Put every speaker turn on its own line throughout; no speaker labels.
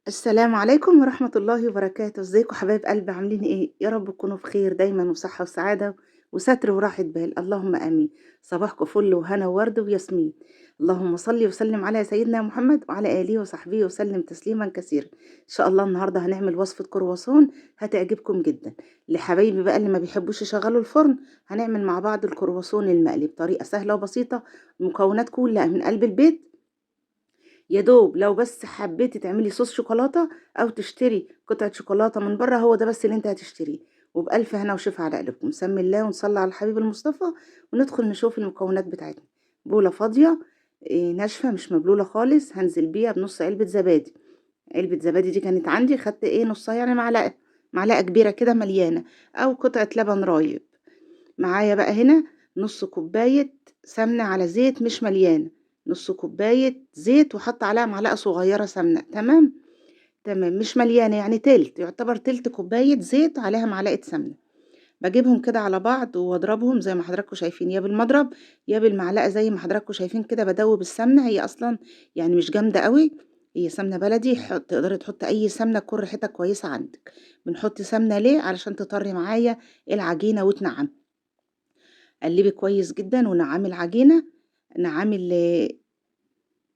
السلام عليكم ورحمة الله وبركاته. ازيكم حبايب قلبي؟ عاملين ايه؟ يا رب تكونوا بخير دايما وصحة وسعادة وستر وراحة بال، اللهم امين. صباحكم فل وهنا وورد وياسمين. اللهم صل وسلم على سيدنا محمد وعلى اله وصحبه وسلم تسليما كثيرا. ان شاء الله النهارده هنعمل وصفة كرواسون هتعجبكم جدا. لحبايبي بقى اللي ما بيحبوش يشغلوا الفرن، هنعمل مع بعض الكرواسون المقلي بطريقة سهلة وبسيطة، المكونات كلها من قلب البيت. يا دوب لو بس حبيتي تعملي صوص شوكولاتة او تشتري قطعه شوكولاتة من بره، هو ده بس اللي انت هتشتريه. وبألف هنا وشفا على قلبكم. نسمي الله ونصلي على الحبيب المصطفى وندخل نشوف المكونات بتاعتنا. بوله فاضية ناشفة مش مبلوله خالص، هنزل بيها بنص علبة زبادي. علبة زبادي دي كانت عندي، خدت نصها، يعني معلقه كبيرة كده مليانة، او قطعه لبن رايب. معايا بقى هنا نص كوباية سمنه على زيت مش مليانة، نص كوباية زيت وحط عليها معلقة صغيرة سمنة. تمام تمام، مش مليانة يعني تلت، يعتبر تلت كوباية زيت عليها معلقة سمنة. بجيبهم كده على بعض واضربهم زي ما حضراتكم شايفين، يا بالمضرب يا بالمعلقة زي ما حضراتكم شايفين كده. بدوب السمنة، هي اصلا يعني مش جامدة قوي، هي سمنة بلدي، تقدري تحطي اي سمنة تكون ريحتها كويسة عندك. بنحط سمنة ليه؟ علشان تطري معايا العجينة وتنعم. قلبي كويس جدا ونعمي العجينة، نعمل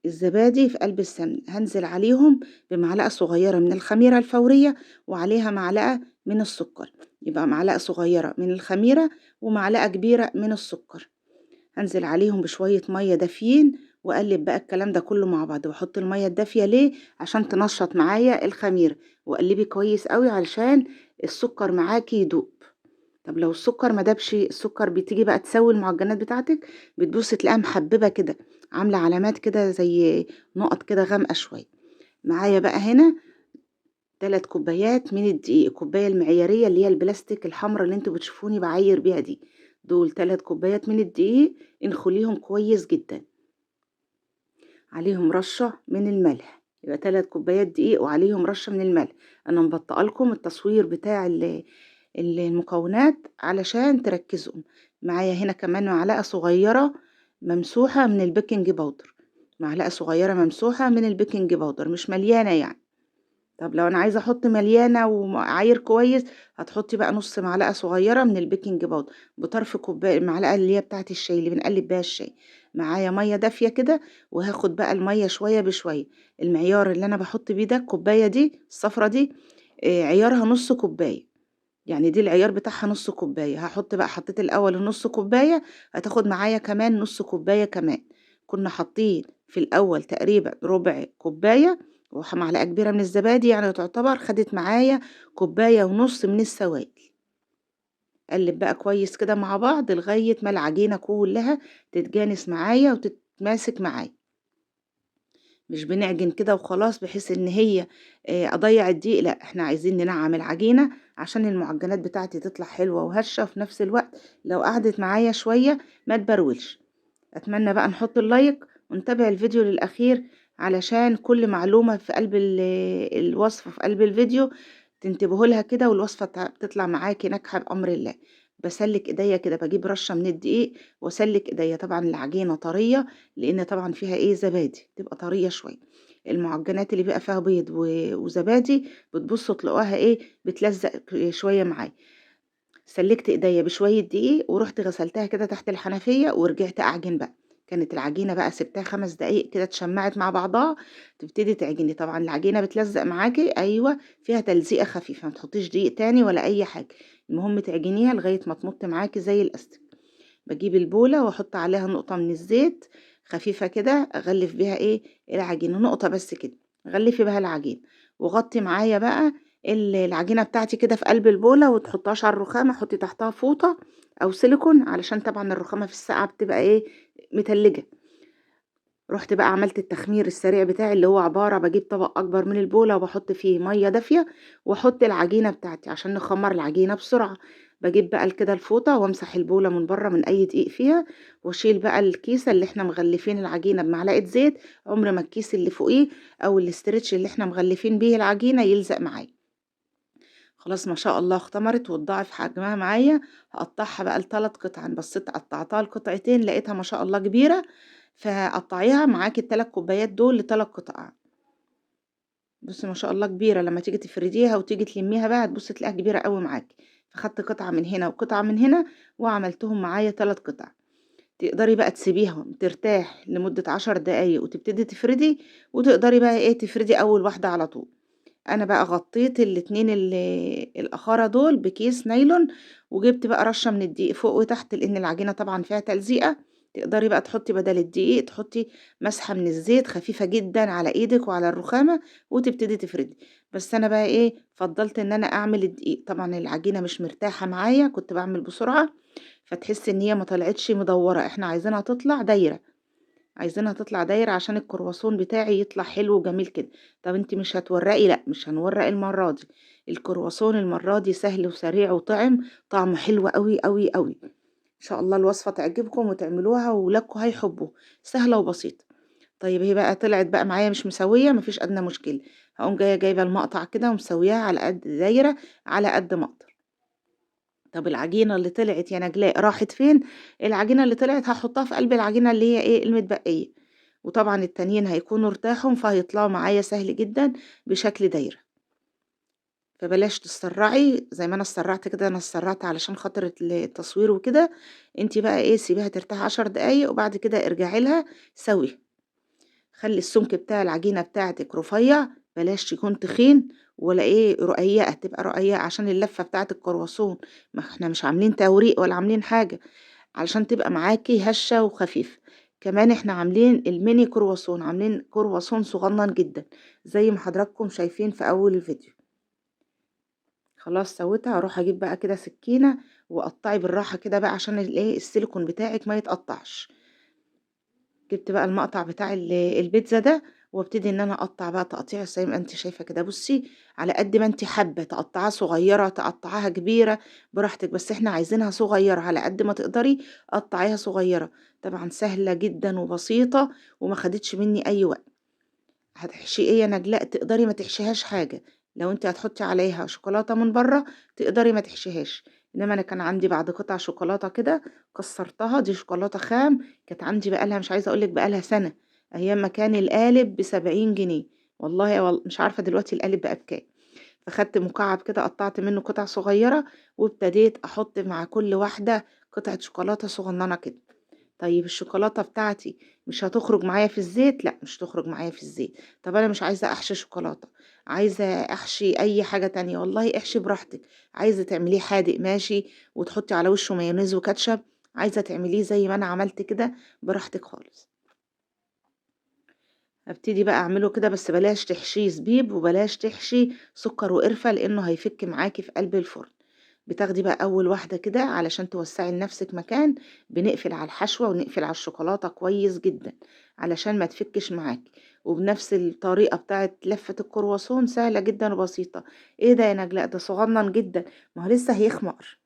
الزبادي في قلب السمنة. هنزل عليهم بمعلقة صغيرة من الخميرة الفورية وعليها معلقة من السكر، يبقى معلقة صغيرة من الخميرة ومعلقة كبيرة من السكر. هنزل عليهم بشوية مية دافيين واقلب بقى الكلام ده كله مع بعض. واحط المية الدافية ليه؟ عشان تنشط معايا الخميرة. وقلبي كويس قوي علشان السكر معاكي يدوب. طب لو السكر ما دابش، السكر بتيجي بقى تسوي المعجنات بتاعتك، بتبص تلاقيها محببة كده، عامله علامات كده زي نقط كده غامقه شوية. معايا بقى هنا 3 كوبايات من الدقيق، الكوباية المعياريه اللي هي البلاستيك الحمراء اللي انتوا بتشوفوني بعاير بيها دي، دول 3 كوبايات من الدقيق. انخليهم كويس جدا، عليهم رشه من الملح، يبقى 3 كوبايات دقيق وعليهم رشه من الملح. انا مبطئه لكم التصوير بتاع المكونات علشان تركزوا معايا. هنا كمان معلقة صغيرة ممسوحة من ال baking powder، معلقة صغيرة ممسوحة من ال baking powder، مش مليانة يعني. طب لو انا عايزة احط مليانة وعاير كويس، هتحطي بقى نص معلقة صغيرة من ال baking powder بطرف كوباية، المعلقة اللي هي بتاعة الشاي اللي بنقلب بيها الشاي. معايا مية دافية كده، وهاخد بقى المية شوية بشوية. المعيار اللي انا بحط بيه ده، الكوباية دي الصفرة دي، عيارها نص كوباية، يعني دي العيار بتاعها نص كوباية. هحط بقى، حطيت الأول النص كوباية، هتاخد معايا كمان نص كوباية كمان. كنا حاطين في الأول تقريبا ربع كوباية ومعلقة كبيرة من الزبادي، يعني تعتبر خدت معايا كوباية ونص من السوائل. قلب بقى كويس كده مع بعض لغاية ما العجينة كلها تتجانس معايا وتتماسك معايا. مش بنعجن كده وخلاص بحيث ان هي اضيع الدقيق، لا، احنا عايزين ننعم العجينة عشان المعجنات بتاعتي تطلع حلوة وهشة، وفي نفس الوقت لو قعدت معايا شوية ما تبرولش. اتمنى بقى نحط اللايك ونتابع الفيديو للاخير علشان كل معلومة في قلب الوصفة في قلب الفيديو تنتبهوا لها كده، والوصفة تطلع معاكي ناجحة بأمر الله. بسلك ايديا كده، بجيب رشة من الدقيق واسلك ايديا. طبعا العجينة طرية لان طبعا فيها زبادي، تبقى طرية شوية. المعجنات اللي بيبقى فيها بيض وزبادي بتبصوا تلاقوها بتلزق شوية معايا. سلكت ايديا بشوية دقيق ورحت غسلتها كده تحت الحنفية ورجعت اعجن بقى. كانت العجينة بقى سبتها 5 دقايق كده اتشمعت مع بعضها، تبتدي تعجني. طبعا العجينة بتلزق معاكي، ايوه فيها تلزيقة خفيفة، ما تحطيش دقيق تاني ولا اي حاجة، المهم تعجنيها لغاية ما تمط معاكي زي الاستك. بجيب البولة واحط عليها نقطة من الزيت خفيفة كده، اغلف بيها العجينة، نقطة بس كده غلفي بها العجينة، وغطي معايا بقى العجينة بتاعتي كده في قلب البولة، وتحطهاش على الرخامة، حطي تحتها فوطة او سيليكون علشان طبعا الرخامة في السقعة بتبقى متلجة. رحت بقى عملت التخمير السريع بتاعي اللي هو عبارة بجيب طبق اكبر من البولة وبحط فيه مية دافية واحط العجينة بتاعتي عشان نخمر العجينة بسرعة. بجيب بقى كده الفوطة وامسح البولة من بره من اي دقيق فيها، واشيل بقى الكيسة اللي احنا مغلفين العجينة بمعلقة زيت. عمر ما الكيس اللي فوقيه او ال stretch اللي احنا مغلفين بيه العجينة يلزق معايا. خلاص ما شاء الله اختمرت واتضاعف حجمها معايا. هقطعها بقى ل3 قطع، بصيت قطعتها لقطعتين لقيتها ما شاء الله كبيرة، فقطعيها معاكي ال3 كوبايات دول ل3 قطع. بصي ما شاء الله كبيرة، لما تيجي تفرديها وتيجي تلميها بقى هتبصي تلاقيها كبيرة قوي معاكي. فخدت قطعة من هنا وقطعة من هنا وعملتهم معايا 3 قطع. تقدري بقى تسيبيهم ترتاح لمدة 10 دقايق وتبتدي تفردي، وتقدري بقى ايه تفردي اول واحدة على طول. انا بقى غطيت الاتنين الاخرة دول بكيس نايلون، وجبت بقى رشة من الدقيق فوق وتحت لان العجينة طبعا فيها تلزيقة. تقدري بقى تحطي بدل الدقيق تحطي مسحة من الزيت خفيفة جدا على ايدك وعلى الرخامة وتبتدي تفردي. بس انا بقى ايه فضلت ان انا اعمل الدقيق، طبعا العجينة مش مرتاحة معايا، كنت بعمل بسرعة فتحس ان هي ما طلعتش مدورة، احنا عايزينها تطلع دايرة، عايزينها تطلع دايرة عشان الكرواسون بتاعي يطلع حلو وجميل كده. طب انت مش هتورقي؟ لا مش هنورق المرة دي، الكرواسون المرة دي سهل وسريع وطعم، طعمه حلو قوي قوي قوي. ان شاء الله الوصفة تعجبكم وتعملوها وولادكم هيحبوه، سهلة وبسيطة. طيب هي بقى طلعت بقى معايا مش مسوية، مفيش ادنى مشكلة، هقوم جاية جايبة المقطع كده ومسوياها على قد دايرة على قد ما اقدر. طب العجينة اللي طلعت يا نجلاء راحت فين؟ العجينة اللي طلعت هحطها في قلب العجينة اللي هي ايه المتبقية، وطبعا التانيين هيكونوا ارتاحوا فهيطلعوا معايا سهل جدا بشكل دايرة. فبلاش تسرعي زي ما انا اتسرعت كده، انا اتسرعت علشان خاطر التصوير وكده. انتي بقى ايه سيبيها ترتاح 10 دقايق وبعد كده ارجعي لها سويها. خلي السمك بتاع العجينة بتاعتك رفيع، بلاش يكون تخين ولا ايه رقيقة، تبقى رقيقة عشان اللفة بتاعت الكرواسون، ما احنا مش عاملين توريق ولا عاملين حاجة، علشان تبقى معاكي هشة وخفيفة. كمان احنا عاملين الميني كرواسون، عاملين كرواسون صغنن جدا زي ما حضراتكم شايفين في اول الفيديو. خلاص سويتها، هروح اجيب بقى كده سكينة وقطعي بالراحة كده بقى عشان الايه السيليكون بتاعك ما يتقطعش. جبت بقى المقطع بتاع البيتزا ده وابتدي ان انا اقطع بقى تقطيع زي ما انت شايفه كده. بصي على قد ما انت حابه، تقطعها صغيره تقطعها كبيره براحتك، بس احنا عايزينها صغيره على قد ما تقدري قطعيها صغيره. طبعا سهله جدا وبسيطه وما خدتش مني اي وقت. هتحشي ايه يا نجلاء؟ تقدري ما تحشيهاش حاجه، لو انت هتحطي عليها شوكولاته من بره تقدري ما تحشيهاش، انما انا كان عندي بعد قطع شوكولاته كده كسرتها، دي شوكولاته خام كانت عندي بقالها مش عايزه اقولك بقالها سنه، ايام ما كان القالب ب70 جنيه، والله مش عارفه دلوقتي القالب بقى بكام. فخدت مكعب كده قطعت منه قطع صغيره وابتديت احط مع كل واحده قطعه شوكولاته صغننه كده. طيب الشوكولاته بتاعتي مش هتخرج معايا في الزيت؟ لا مش هتخرج معايا في الزيت. طب انا مش عايزه احشي شوكولاته، عايزه احشي اي حاجه تانية، والله احشي براحتك. عايزه تعمليه حادق ماشي وتحطي على وشه مايونيز وكاتشب، عايزه تعمليه زي ما انا عملت كده براحتك خالص. هبتدي بقى اعمله كده، بس بلاش تحشيه زبيب وبلاش تحشي سكر وقرفه لانه هيفك معاكي في قلب الفرن. بتاخدي بقى اول واحده كده علشان توسعي لنفسك مكان، بنقفل على الحشوه ونقفل على الشوكولاته كويس جدا علشان ما تفكش معاكي. وبنفس الطريقه بتاعت لفه الكرواسون سهله جدا وبسيطه. ايه ده يا نجلاء ده صغنن جدا، ما هو لسه هيخمر.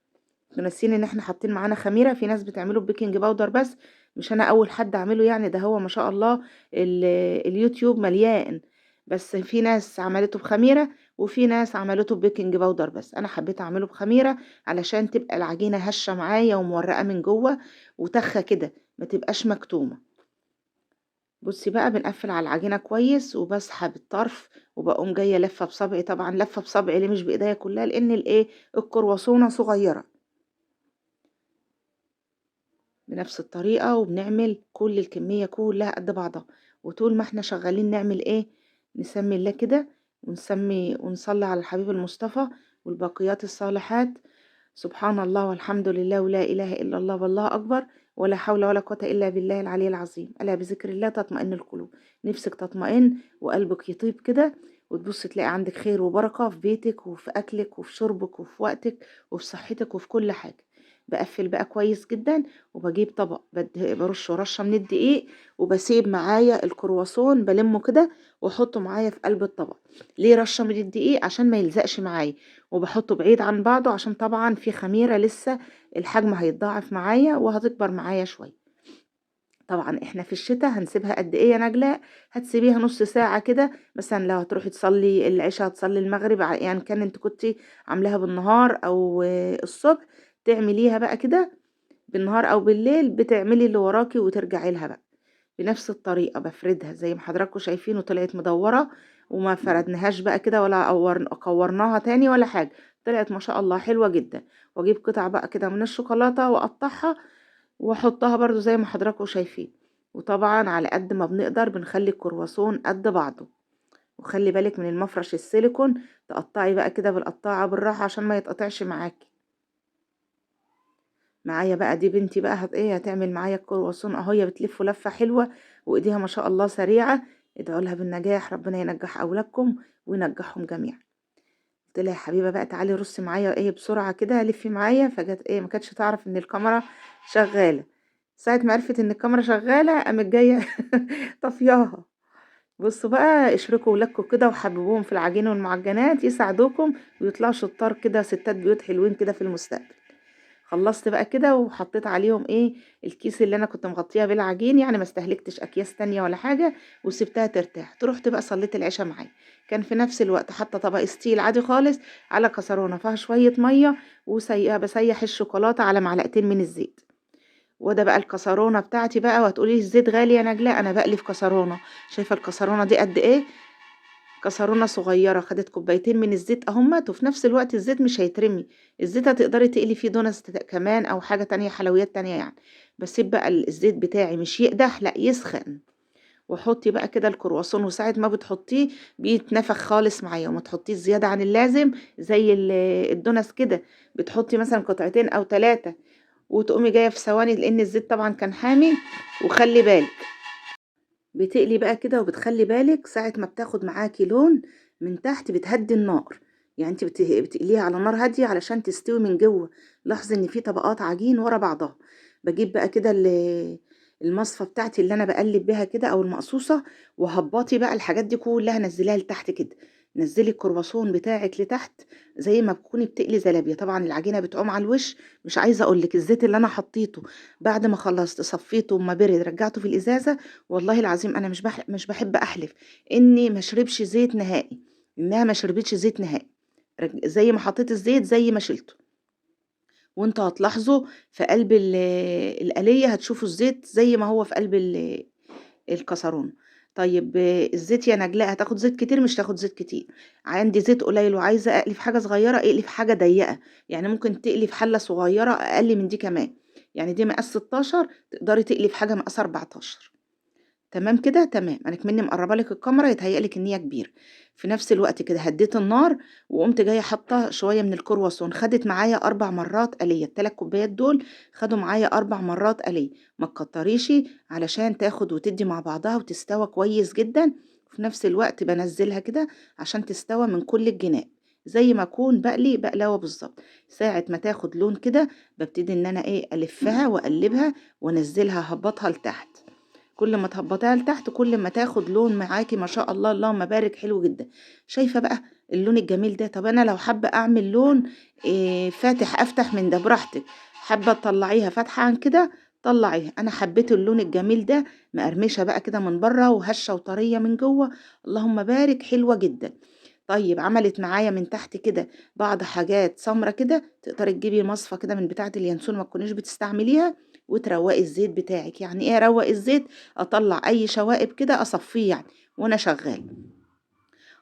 ناسيين ان احنا حاطين معانا خميره، في ناس بتعمله ب baking powder بس مش انا اول حد اعمله يعني، ده هو ما شاء الله اليوتيوب مليان، بس في ناس عملته بخميره وفي ناس عملته ب baking powder بس. انا حبيت اعمله بخميره علشان تبقى العجينه هشه معايا ومورقه من جوه وتخه كده، ما تبقاش مكتومه. بصي بقى بنقفل على العجينه كويس وبسحب الطرف وبقوم جايه لفه بصبعي، طبعا لفه بصبعي ليه مش بايديا كلها، لان الايه الكرواسونه صغيره. بنفس الطريقه وبنعمل كل الكميه كلها قد بعضها. وطول ما احنا شغالين نعمل ايه، نسمي الله كده ونسمي ونصلي على الحبيب المصطفى والباقيات الصالحات. سبحان الله والحمد لله ولا إله إلا الله والله أكبر ولا حول ولا قوة إلا بالله العلي العظيم. ألا بذكر الله تطمئن القلوب. نفسك تطمئن وقلبك يطيب كده، وتبص تلاقي عندك خير وبركة في بيتك وفي أكلك وفي شربك وفي وقتك وفي صحتك وفي كل حاجة. بقفل بقى كويس جدا وبجيب طبق برشه رشه من الدقيق، وبسيب معايا الكرواسون بلمه كده واحطه معايا في قلب الطبق. ليه رشه من الدقيق؟ عشان ما يلزقش معايا، وبحطه بعيد عن بعضه عشان طبعا في خميره لسه الحجم هيتضاعف معايا وهتكبر معايا شويه. طبعا احنا في الشتاء هنسيبها قد ايه يا نجلاء؟ هتسيبيها نص ساعه كده مثلا، لو هتروحي تصلي العشاء هتصلي المغرب، يعني كان انت كنتي عاملاها بالنهار او الصبح، تعمليها بقى كده بالنهار او بالليل، بتعملي اللي وراكي وترجعي لها بقى بنفس الطريقه. بفردها زي ما حضراتكم شايفين وطلعت مدوره وما فردناهاش بقى كده ولا كورناها تاني ولا حاجة، طلعت ما شاء الله حلوة جدا. واجيب قطع بقى كده من الشوكولاتة واقطعها واحطها برضو زي ما حضراتكم شايفين. وطبعا على قد ما بنقدر بنخلي الكرواسون قد بعضه. وخلي بالك من المفرش السيليكون، تقطعي بقى كده بالقطاعه بالراحة عشان ما يتقطعش معاكي. معايا بقى دي بنتي بقى ايه هتعمل معايا الكرواسون اهو، هي بتلف لفه حلوة وايديها ما شاء الله سريعة. ادعوا لها بالنجاح، ربنا ينجح اولادكم وينجحهم جميعا. قلت لها يا حبيبه بقى تعالي رصي معايا ايه بسرعة كده، لفي معايا. فجت ايه ما كانتش تعرف ان الكاميرا شغالة، ساعة ما عرفت ان الكاميرا شغالة قامت جاية طفياها. بصوا بقى اشركوا ولادكم كده وحببوهم في العجين والمعجنات، يساعدوكم ويطلعوا شطار كده، ستات بيوت حلوين كده في المستقبل. خلصت بقى كده وحطيت عليهم ايه الكيس اللي انا كنت مغطيها بالعجين، يعني ما استهلكتش اكياس تانية ولا حاجة، وسبتها ترتاح. رحت بقى صليت العشاء معايا. كان في نفس الوقت حاطه طبق ستيل عادي خالص على كسرونه فيها شوية مية، وسيئة بسيح الشوكولاتة على معلقتين من الزيت. وده بقى الكسرونه بتاعتي بقى. وهتقولي الزيت غالي يا نجلاء، انا بقلي في كسرونه. شايفه الكسرونه دي قد ايه؟ كسرونه صغيرة خدت كوبايتين من الزيت اهمت. وفي نفس الوقت الزيت مش هيترمي، الزيت هتقدري تقلي فيه donuts كمان او حاجة تانية، حلويات تانية يعني. بسيب بقى الزيت بتاعي مش يقدح، لا يسخن. وحطي بقى كده الكرواسون، وساعة ما بتحطيه بيتنفخ خالص معايا، وما تحطيش زيادة عن اللازم زي ال donuts كده، بتحطي مثلا قطعتين او 3 وتقومي جاية في ثواني، لان الزيت طبعا كان حامي. وخلي بالك بتقلي بقى كده، وبتخلي بالك ساعة ما بتاخد معاكي لون من تحت بتهدي النار، يعني انت بتقليها على نار هادية علشان تستوي من جوه. لاحظي ان في طبقات عجين ورا بعضها. بجيب بقى كده المصفى بتاعتي اللي انا بقلب بيها كده او المقصوصة، وهبطي بقى الحاجات دي كلها، نزليها لتحت كده، نزلي الكرواسون بتاعك لتحت زي ما بتكوني بتقلي زلابيه. طبعا العجينة بتعوم على الوش، مش عايزه اقول لك الزيت اللي انا حطيته بعد ما خلصت صفيته وما برد رجعته في الازازه، والله العظيم انا مش بحب احلف اني ما شربش زيت نهائي، انها ما شربتش زيت نهائي، زي ما حطيت الزيت زي ما شلته. وانتوا هتلاحظوا في قلب القليه هتشوفوا الزيت زي ما هو في قلب الكسرونه. طيب الزيت يا نجلاء هتاخد زيت كتير؟ مش تاخد زيت كتير، عندي زيت قليل وعايزه اقلي في حاجة صغيرة، اقلي في حاجة ضيقه، يعني ممكن تقلي في حله صغيرة اقل من دي كمان، يعني دي مقاس 16 تقدري تقلي في حاجة مقاس 14. تمام كده؟ تمام. انا كمني مقربة لك الكاميرا يتهيأ لك ان هي كبيرة. في نفس الوقت كده هديت النار وقمت جاية حاطه شوية من الكرواسون، خدت معايا 4 مرات قليه، ال3 كوبايات دول خدوا معايا 4 مرات قليه. ما تكتريش علشان تاخد وتدي مع بعضها وتستوى كويس جدا. وفي نفس الوقت بنزلها كده عشان تستوى من كل الجناب زي ما اكون بقلي بقلاوه بالظبط. ساعة ما تاخد لون كده ببتدي ان انا ايه الفها واقلبها وانزلها، هبطها لتحت. كل ما تهبطيها لتحت كل ما تاخد لون معاكي ما شاء الله اللهم بارك، حلو جدا. شايفه بقى اللون الجميل ده؟ طب انا لو حابة اعمل لون إيه فاتح افتح من ده براحتك، حابة تطلعيها فاتحة عن كده طلعيها. انا حبيت اللون الجميل ده، مقرمشه بقى كده من بره وهشه وطريه من جوه، اللهم بارك، حلوة جدا. طيب عملت معايا من تحت كده بعض حاجات سمرة كده، تقدري تجيبي مصفى كده من بتاعه اليانسون ما تكونيش بتستعمليها وتروقي الزيت بتاعك. يعني ايه اروق الزيت؟ اطلع اي شوائب كده اصفيه يعني وانا شغال.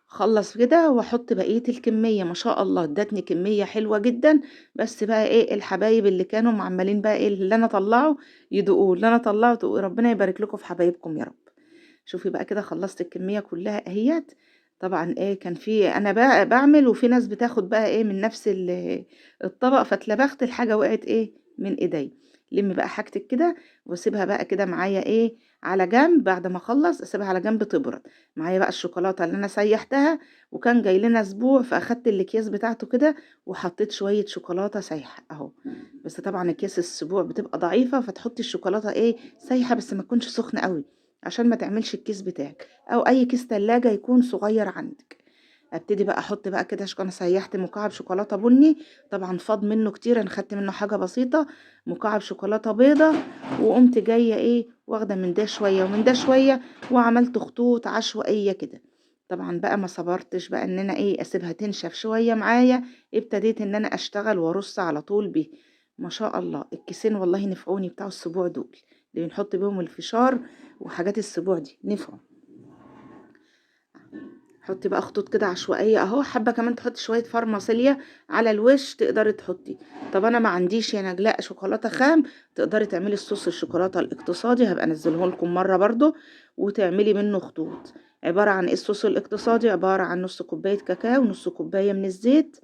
خلص كده واحط بقية الكمية، ما شاء الله ادتني كمية حلوة جدا. بس بقى ايه الحبايب اللي كانوا عمالين بقى ايه اللي انا طلعه يدوقوه، اللي انا طلعه يدوقوه، ربنا يبارك لكم في حبايبكم يا رب. شوفي بقى كده خلصت الكمية كلها اهيت. طبعا ايه كان في انا بقى بعمل وفي ناس بتاخد بقى ايه من نفس الطبق، فاتلبخت الحاجة وقعت ايه من ايدي. لم بقى حاجتك كده واسيبها بقى كده معايا ايه على جنب. بعد ما اخلص اسيبها على جنب تبرد معايا بقى الشوكولاتة اللي انا سيحتها، وكان جاي لنا اسبوع فاخدت الاكياس بتاعته كده وحطيت شوية شوكولاتة سايحه اهو. بس طبعا اكياس السبوع بتبقى ضعيفة، فتحطي الشوكولاتة ايه سايحه بس ما تكونش سخنة قوي عشان ما تعملش الكيس بتاعك، او اي كيس تلاجة يكون صغير عندك. ابتدي بقى احط بقى كده، انا سيحت مكعب شوكولاتة بني، طبعا فاض منه كتير، انا خدت منه حاجة بسيطة، مكعب شوكولاتة بيضة، وقمت جاية ايه واخده من ده شوية ومن ده شوية وعملت خطوط عشوائية كده. طبعا بقى ما صبرتش بقى ان انا ايه اسيبها تنشف شوية معايا، ابتديت ان انا اشتغل وارص على طول بيه. ما شاء الله الكيسين والله نفعوني بتاع السبوع دول اللي بنحط بيهم الفشار وحاجات السبوع دي، نفعوا. حطي بقى خطوط كده عشوائية اهو. حابة كمان تحطي شوية فارماسيليا على الوش تقدري تحطي. طب انا ما عنديش يا نجلاء شوكولاتة خام، تقدري تعملي الصوص الشوكولاتة الاقتصادي، هبقى انزله لكم مرة برضو، وتعملي منه خطوط. عبارة عن ايه الصوص الاقتصادي؟ عبارة عن نص كوباية كاكاو، نص كوباية من الزيت،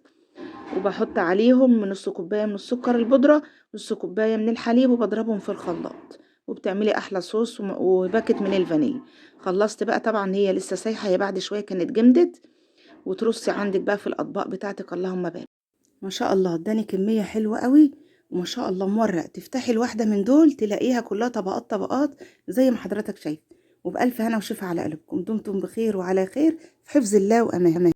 وبحط عليهم نص كوباية من السكر البودره، نص كوباية من الحليب، وبضربهم في الخلاط، وبتعملي احلى صوص وباكت من الفانيليا. خلصت بقى، طبعا هي لسه سايحه، هي بعد شوية كانت جمدت، وترصي عندك بقى في الاطباق بتاعتك. اللهم بارك، ما شاء الله اداني كمية حلوة قوي، وما شاء الله مورق. تفتحي الواحدة من دول تلاقيها كلها طبقات طبقات زي ما حضرتك شايف. وبألف هنا وشفا على قلوبكم، دمتم بخير وعلى خير في حفظ الله وأمان.